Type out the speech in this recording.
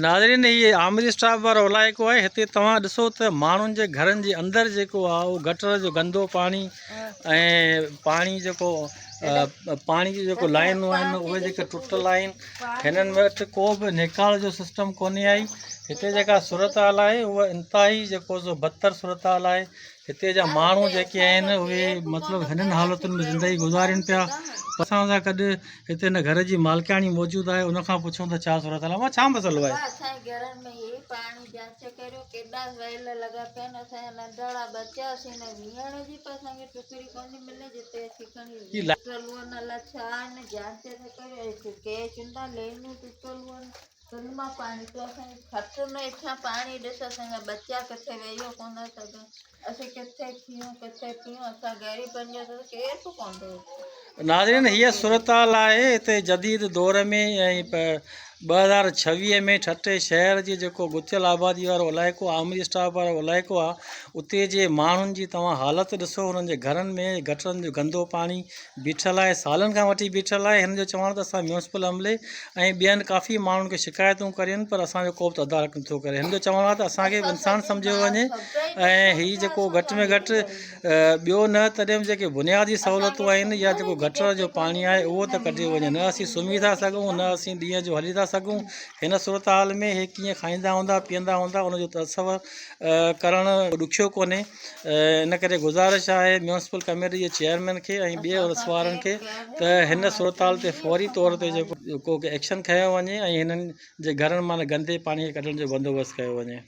ناظرين هي آمري اسٽاپ وارو علائقو آهي هتي توهان ڏسو ته ماڻهن جي گهرن جي اندر جيڪو آهي اهو گٽر جو گندو پاڻي ۽ پاڻي جيڪو پاڻي جون جيڪو لائنون آهن اهي جيڪي ٽٽل آهن هنن وٽ ڪو به نيڪال جو سسٽم ڪونهي آهي هتي جيڪا صورتحال آهي اها انتهائي جيڪو سو بدتر صورتحال آهي هتي جا ماڻهو جيڪي آهن اهي مطلب هنن حالتن ۾ زندگي گذارين پيا اسان سان گڏ هتي هن گهر جي مالڪياڻي موجود آهي ان کان پڇون ته ڇا صورت حال آهي ڇا مسئلو آهي؟ بابا اسان جي گهرن ۾ هي پاڻي جانچ ڪريو ڪيڏا ويل لڳا پيا آهن اسان جا ننڍڙا ٻچا اسين نه ويهڻ جي به اسان کي ٽڪري ڪونه ٿي ملي جتي اسين کڻي ٽٽل هئن الا ڇا آهن جانچ ته ڪريو ڪي چوندا لينون ٽٽل هئن تن مان پاڻي پيو اسان جي کٽ ۾ هيٺان پاڻي ڏس اسان جا ٻچا ڪٿي ويهي ڪونه ٿا سگهن اسين ڪٿي کيون ڪٿي پيون اسان غريبن جو ته ڪير به ڪونه ٿو ناظرين هيء صورتحال آهي هتي جديد دور ۾ ۽ 2026 ۾ ٺٽي شهر جي جيڪو ڳتيل آبادي وارو علائقو آمري اسٽاپ وارو علائقو آهي اتي جي ماڻهن جي توهان حالت ڏسو انهن جي گهرن ۾ گٽرن جو گندو پاڻي بيٺل آهي سالن کان وٺي بيٺل آهي هن جو چوڻ ته اسان ميونسپل عملي ۽ ٻين ڪافي ماڻهن کي شڪايتون ڪرين پر اسان جو ڪو به تدارڪ نٿو ڪري هن جو چوڻ آهي ته اسان کي به انسان سمجهيو وڃي ۽ هي جيڪو گهٽ ۾ گهٽ ٻيو نه تڏهن به جيڪي بنيادي سهولتون آهن يا جيڪو گٽر جو پاڻي آهي اهو ته ڪڍيو وڃي نه اسين سمهي ٿا سگهون نه اسين ڏينهن جو هلي ٿا سگهون هن صورتحال ۾ هي ڪيئن کائيندا هوندا پيئندا هوندا ان جو تصور ڪرڻ ڏکيو ڪونهي ان ڪري گذارش آهي ميونسپل ڪميٽي جي چيئرمين کي ۽ ٻئي وارن کي ته هن صورتحال تي فوري طور تي جيڪو ڪو ايڪشن کنيو وڃي ۽ هنن جي گهرن مان گندي پاڻي کي ڪڍڻ جو بندوبست ڪيو وڃي.